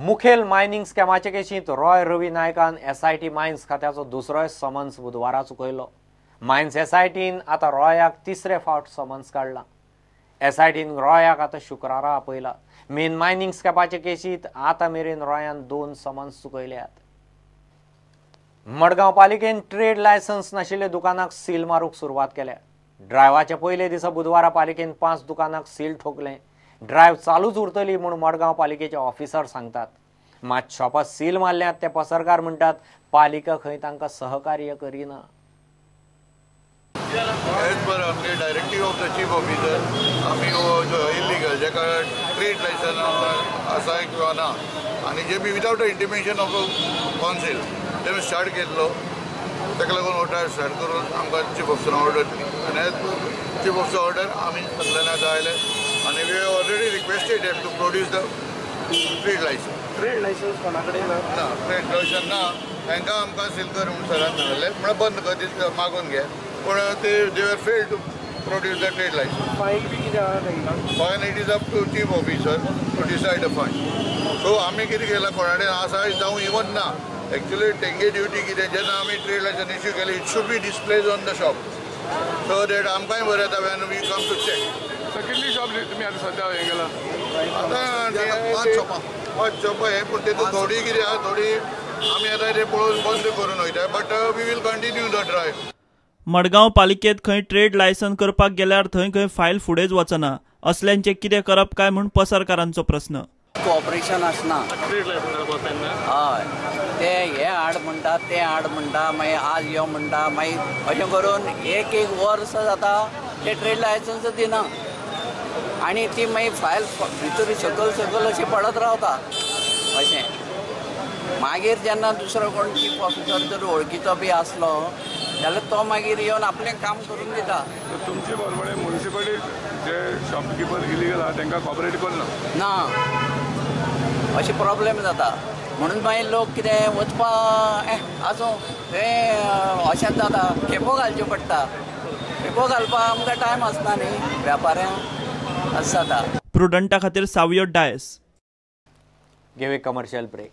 मुखेल मायनिंग स्कॅमाचे केशींत रॉय रवी नायकान एसआयटी मायन्स खात्याचो दुसरोय समन्स बुधवारा चुकयलो. मायन्स एसआयटीन आतां रॉयाक तिसरे फावट समन्स काडला. एसआयटीन रॉयाक आतां शुक्रारा आपयला. मेन मायनिंग स्कॅमाचे केशींत आतां मेरेन रॉयान 2 समन्स चुकयल्यात. मडगांव पालिकेन ट्रेड लायसन्स नाशिल्ल्या दुकानाक सील मारूंक सुरवात केल्या. ड्रायव्हाच्या पयले दिसा बुधवारा पालिकेन 5 दुकानाक सील ठोकलें. ड्रायव्ह चालूच उरतली म्हूण मडगांव पालिकेचे ऑफिसर सांगतात. मात शॉपां सील मारल्यात ते पसरकार म्हणटात पालिका खंय तांकां सहकार्य करिना. एज पर आमगे directive of the chief officer आमी हो जो इलिगल जाका ट्रेड लायसन आसा किंवा ना आनी जे बी without a intimation of council ते स्टार्ट केल्लो, ताका लागून हो ड्रायव्ह स्टार्ट करून आमकां चीफ ऑफिसरान ऑर्डर दिली आनी एज चीफ ऑफिसर ऑर्डर आमी सगल्यांनी आतां आयले आनी we already requested them to produce the trade licence. Trade licence कोणा कडेन ना? ना, ट्रेड लायसन्स ना. तांकां आमकां सील कर म्हणून सरान सांगलें, म्हणल्यार बंद कर, मागून घे, पूण ते they are fail to produce the trade licence. Fine बी कितें आहा तांकां? Fine it is up to chief officer to decide a fine. So आमी कितें केलां, कोणा कडेन आसा जावं इवन ना, एक्चुअली तेंगे ड्युटी कितें, जेन्ना आमी ट्रेड लायसन्स इश्यू केलें it should be displays on the shop so that आमकांय बरें जाता when we come to check. कितली शॉप तुमी आतां सद्या हें केलां? आतां 5 शॉपां हें, पूण तेतूंत थोडी कितें आहा, थोडी आमी आतां तें पळोवन बंद करून वयता, but we will continue the drive. Madgaon पालिकेंत खंय ट्रेड लायसन करपाक गेल्यार थंय खंय फायल फुडेंच वचना. असल्यांचें कितें करप काय म्हूण पसरकारांचो प्रस्न. कोऑपरेशन आसना. हय, ते हे हाड म्हणटा, ते हाड म्हणटा, मागीर आज यो म्हणटा, मागीर अशें करून एक एक वर्स जाता ते ट्रेड लायसन्स दिना आनी ती मागीर फायल भितर सकयल सकयल अशी पडत रावता. अशें मागीर जेन्ना दुसरो कोण चीफ ऑफिसर जर वळखीचो बी आसलो जाल्यार तो मागीर येवन आपलें काम करून दिता. तुमचे बरोबर म्युनिसिपालिटी जे शॉपकिपर इलिगल आहा तांकां कॉपरेट करना ना, अशें प्रॉब्लेम जाता. म्हणून मागीर लोक कितें वचपा आसूं हें अशेंच जाता, खेपो घालच्यो पडटा. खेपो घालपाक आमकां टायम आसना न्ही व्यापाऱ्यांक, अशें जाता. प्रुडंटा खातीर सावियो डायस. घेवया कमर्शियल ब्रेक.